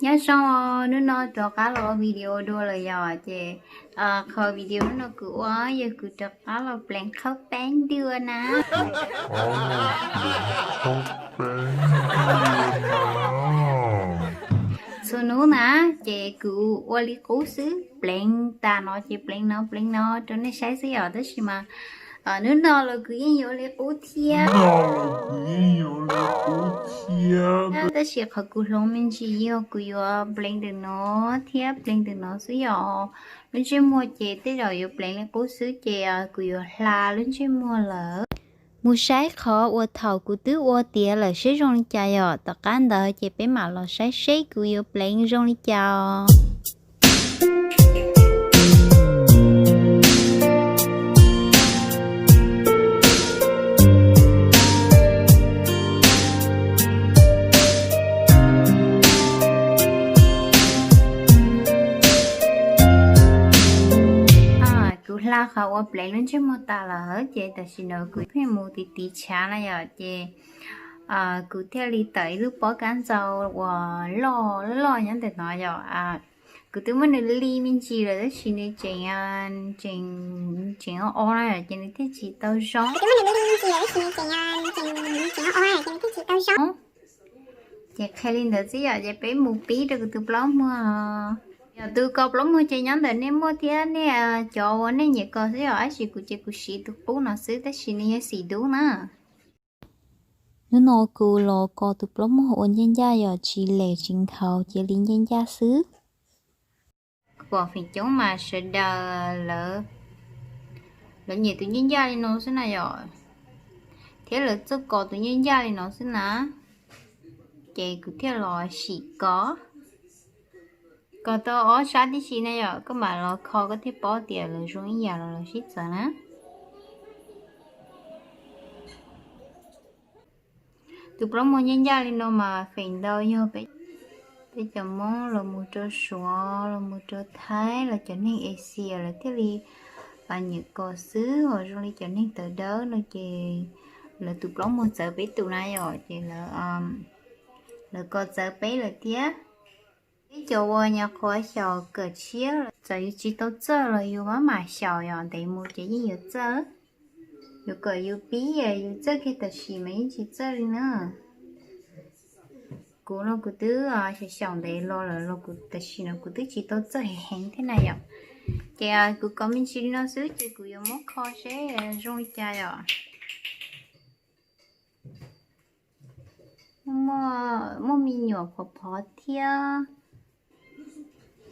Nyob zoo, hnub no rov qab los ua video dua lawm yom, ces qhov video hnub no kuv ua yog kuv rov qab los pleev qhaub peeb dua na. Txhua hnub na, ces kuv ua li qub xwb, pleev tas no ces pleev no pleev no rau nej saib xwb yom, tab sis mas hnub no los kuv yeej yuav ua li qub thiab. Tab sis qhov kuv hloov me ntsis yog kuv yuav pleev ntawm no thiab pleev ntawm no xwb yom. Lub ntsej muag ces tej zaum yuav pleev li qub xwb ces kuv yuav hla lub ntsej muag lawm. Mus saib qhov uas thaum kuv twb ua tiav lawm seb zoo li cas yom, tom qab ntawd ces peb mam los saib seb kuv yuav pleev zoo li cas os. Kuv hla qhov uas pleev lub ntsej muag tas lawm ces tam sim no kuv pheej mus tiv tiv tshav na yom, ces kuv thiaj li tawm ib lub pob kab ntxau uas loj loj nyob ntawm no yom. Kuv twb muab nws li me ntsis lawm tab sis nws tseem, tseem, tseem o o na yom, ces nws thiaj tsis tau zoo. Ces qhia li ntawd xwb yom, ces peb mus pib rau kuv tus plaub muag. Yog tus kos plaub muag ces nyob ntawm nej muaj thiab nej cov uas nej nyiam kos xwb yom, tab sis kuv ces kuv siv tus qub no xwb tab sis nws yog xim dub na. Hnub no kuv los kos tus plaub muag ua ncaj ncaj yom, tsis lem tsis nkhaus, cia li ncaj ncaj xwb. Kuv pom feem coob mas sawv daws lawv nyiam tus ncaj ncaj li no xwb na yom, thiab lawv txawj kos tus ncaj ncaj li no xwb na, ces kuv thiaj los sim kos. Kos tau ob sab tib si na yom, koj mam los kho koj thiaj paub tias lawv zoo ib yam los lawv sib txawv na. Tus plaub muag ncaj ncaj li no mas feem ntau yog peb cov Hmoob los mus rau Suav los mus rau Thaib los cov neeg Asia lawv thiaj li nyiam kos xwb, ho zoo li cov neeg tawv dawb no ces lawv tus plaub muag txawv peb tus na yom, ces lawv kos txawv peb lawm thiab. Peb cov uas nyuam qhuav xyaum kawm tshiab, txawm yus tsis tau txawj los yus maj mam xyaum yom, ntev mus ces yeej yuav txawj. Yus kom yus pib, yus txawj kiag tam sim mas yeej tsis txawj li na. Kuv no kuv twb xyaum xyaum ntev los lawm los kuv tam sim no kuv twb tsis tau txawj heev heev thiab na yom. Ces kuv kos me ntsis li no xwb ces kuv yuav muab kho seb zoo li cas yom. Muaj me nyuam phov phov thiab,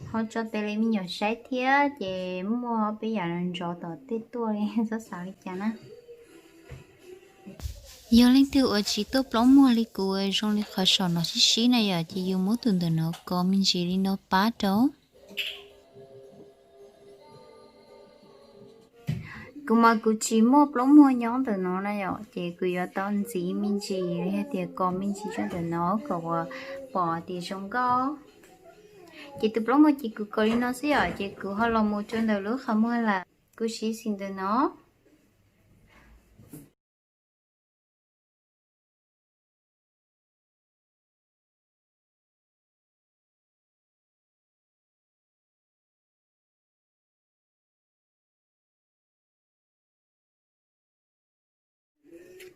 ho tso tes li me nyuam saib thiab ces muaj peb yam no ntov tom tej tuaj li, txhob xav li cas na. Yog leej twg uas tsis tuaj plaub muag li kuv zoo li qhov saum no sib sib na yom, ces yus muab tus ntawm no kos me ntsis li no pab rau. Kuv mas kuv tsis muaj plaub muag nyob ntawm no na yom, ces kuv yuav tau ntxiv me ntsis li hais tias kos me ntsis rau ntawm no kom uas pom tias zoo nkauj. Ces tus plaub muag ces kuv kos li no xwb yom, ces kuv ho los mus rau ntawm lub qhov muag lawm, kuv siv xim ntawm no.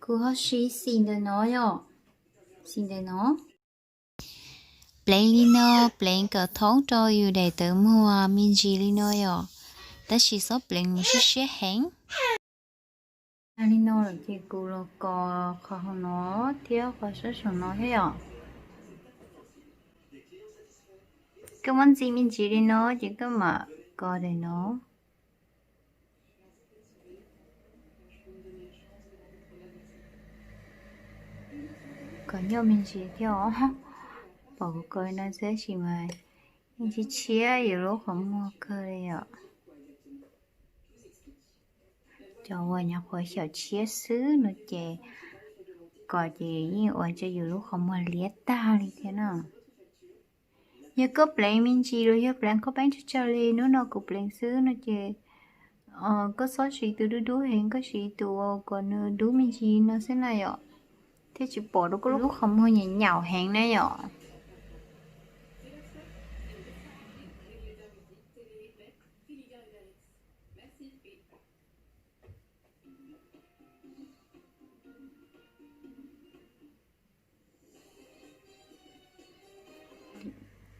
Kuv ho siv xim ntawm no yom, xim ntawm no. Pleev li no, pleev kom thoob rau yus daim tawv muag me ntsis li no yom, tab sis txhob pleev mus siab siab heev. Li no lawm ces kuv los kos qhov hauv no thiab qhov sab saum no thiab yom. Koj muab ntxiv me ntsis li no ces koj mam kos daim no. Kos nyuaj me ntsis thiab os. Pom kuv kos li no xwb tab sis mas yeej tshiab tshiab yus lub qhov muag kawg li yom. Cov uas nyuam qhuav xyaum tshiab xwb no ces kos ces yeej ua rau yus lub qhov muag liab tag li thiab na. Yog koj pleev me ntsis los yog pleev qhaub peeb tsawg tsawg li, hnub no kuv pleev xwb no ces koj txhob siv tus dub dub heev, koj siv tus uas kom nws dub me ntsis no xwb na yom, thiaj tsis pom rau koj lub qhov muag nyaum nyaum heev na yom.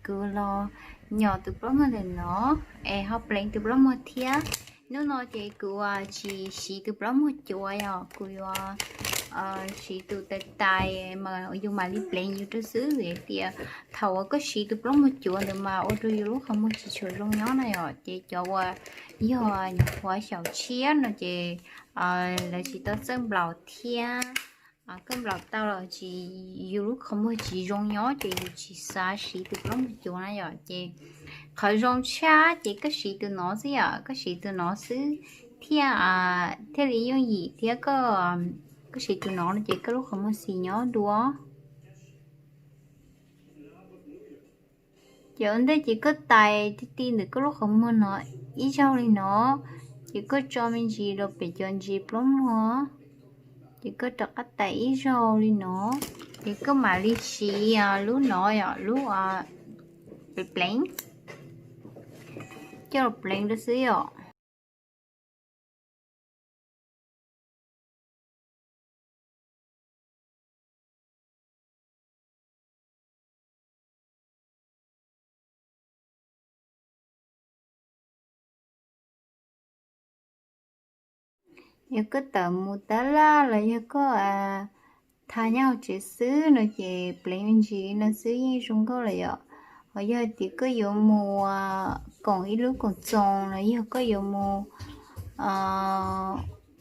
kuv los nyom tus plaub muag ntawm no es ho pleev tus plaub muag thiab. Hnub no ces kuv tsis siv tus plaub muag cuav, yog kuv yuav siv tus tais tais mas yus mam li pleev yus rau xwb, vim tias thaum uas koj siv tus plaub muag cuav ntawd mas ua rau yus lub qhov muag tsis tshua zoo nyob na yom. Ces cov uas yog nyuam qhuav xyaum tshiab no ces lawv tsis tau txawj nplaum thiab. Koj nplaum tau los tsis, yus lub qhov muag tsis zoo nyob ces yus tsis xav siv tus plaub muag cuav na yom. Ces qhov zoo tshaj ces koj siv tus no xwb yom, koj siv tus no xwb thiaj, thiaj li yooj yim thiab. Koj siv tus no no ces koj lub qhov muag xis nyob dua. Ces ua ntej ces koj tais ti ti ntawm koj lub qhov muag no ib zaug li no, ces koj tso me ntsis rau pem cov ntsis plaub muag, ces koj rov qab tais ib zaug li no, ces koj mam li siv lub no yom, lub pleev, coj los pleev rau xwb yom. Yog koj tawm mus tab laj los yog koj tha nyob hauv tsev xwb no ces pleev me ntsis li no xwb yeej zoo nkauj lawm yom. Ho yog tias koj yuav mus koom ib lub koom txoos los yog koj yuav mus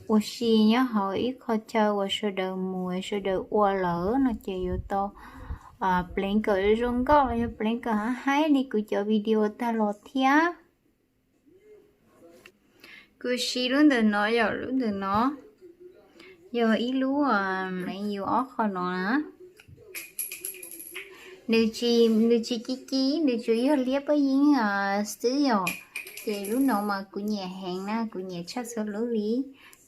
ua si nyob hauv ib qho chaw uas sawv daws mus sawv daws ua lawm no ces yuav tau pleev kom zoo nkauj los yog pleev kom haib haib li kuv cov video tag los thiab. Kuv siv lub ntawm no yom, lub ntawm no yog ib lub pleev yus ob qho no na. Nws tsis, nws tsis ci ci, nws tsuas yog liab pob yeeb xwb yom. Ces lub no mas kuv nyiam heev na, kuv nyiam tshaj txhua lub li,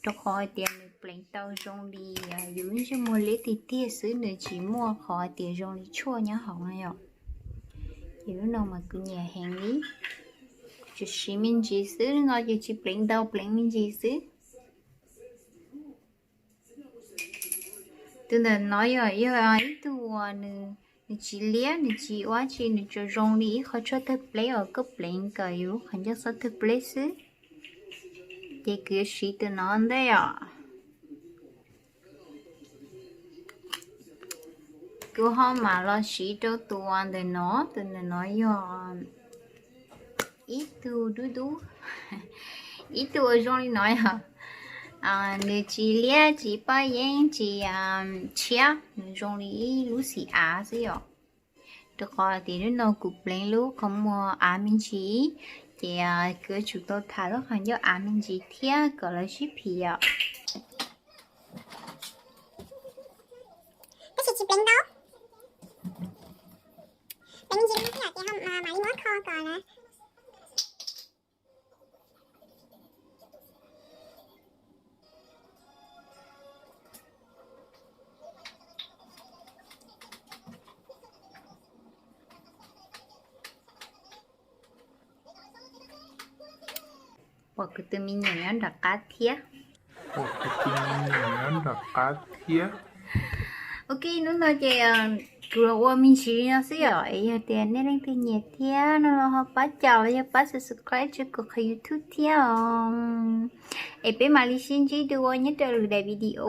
rau qhov hais tias nws pleev tau zoo li yus lub ntsej muag liab tiag tiag xwb, nws tsis muaj qhov hais tias zoo li tshuaj nyob hauv no yom. Ces lub no mas kuv nyiam heev li. Kuv tsuas siv me ntsis xwb, lub no ces tsis pleev ntau, pleev me ntsis xwb. Tus ntawm no yog, yog ib tug uas nws tsis liab, nws tsis ua tsi, nws tsuas zoo li ib qho tshuaj tawg pleb uas koj pleev kom yus lub qhov ncauj xob tawg pleb xwb. Ces kuv yuav siv tus no ntej os. Kuv ho mam los siv rau tus ntawm no, tus ntawm no yog ib tug dub dub, ib tug uas zoo li no yog, nws tsis liab tsis pob yeeb tsis tshiab, nws zoo li ib lub xim av xwb yom. Rau qhov tias lub no kuv pleev lub qhov muag av me ntsis, ces kuv yuav tsum tau tham lub qhov ncauj av me ntsis thiab kom lawv sib phim yom. Tab sis tsis pleev ntau, pleev me ntsis li no xwb yom, ces mam li muab kho kom na. Pom kuv tus me nyuam nyob nram qab thiab. Pom kuv tus me nyuam nyob nram qab thiab. Ok, hnub no ces kuv los ua me ntsis li no xwb yom, es yog tias nej leej twg nyiam thiab no los ho pab caum los yog pab subscribe rau kuv qhov YouTube thiab os. Es peb mam li sib ntsib dua nyob rau lwm daim video.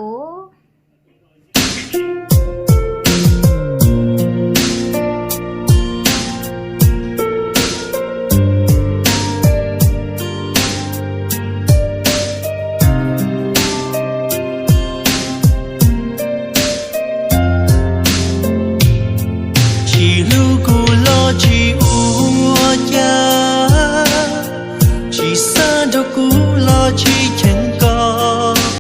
Tsis hlub kuv los tsis